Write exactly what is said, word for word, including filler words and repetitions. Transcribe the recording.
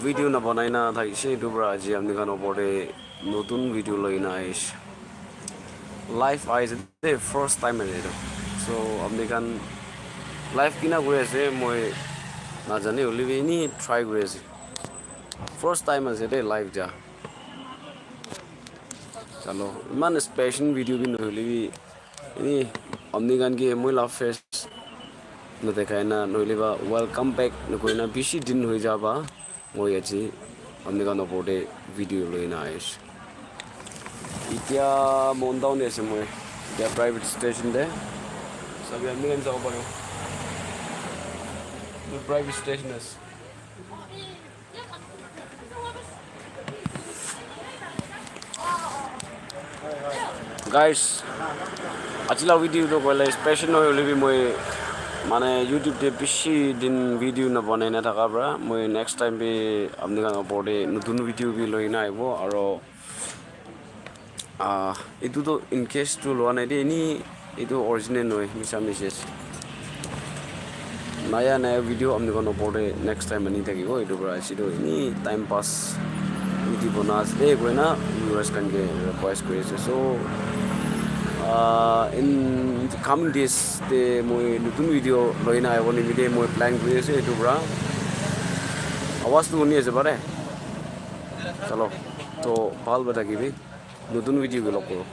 video na banai na thakishe, etu para aji apni khan opor te notun video loi na aishe. Live aise de, first time ase etu. So apni khan live kina kuri ase, moi najane, hoile bi eni try kuri ase. First time ase de live ja. Chalo, iman special video bi nohoile bi, eni apni khan ke moi la face na dekhai na, nohoile ba welcome back na koi na, bishi din hoi ja ba. Moi aji apni khan opor te video loi na aishe. Itya Mon Town te ase moi. Itya private station te. Sabi apni khan sabo paribo. Etu private station ase. Guys, aji la video toh koile special nohoi hoile bi moi mane YouTube te bishi din video na banai na thaka para moi next time bi apni khan opor te notun video bi loi na aibo aro ah etu toh in case toh lua nai de, eni etu original nohoi, misa message. Naya naya video apni khan opor te next time ani thakibo, etu para ase toh eni time pass video bona ase de koina viewers khan ke request kuri ase. So ah in coming days te moi notun video loi na aibo nimite moi plan kuri ase etu para. Awaaz tu huni ase bare? Chalo, to bhal para thakibi. Notun video ke log koro.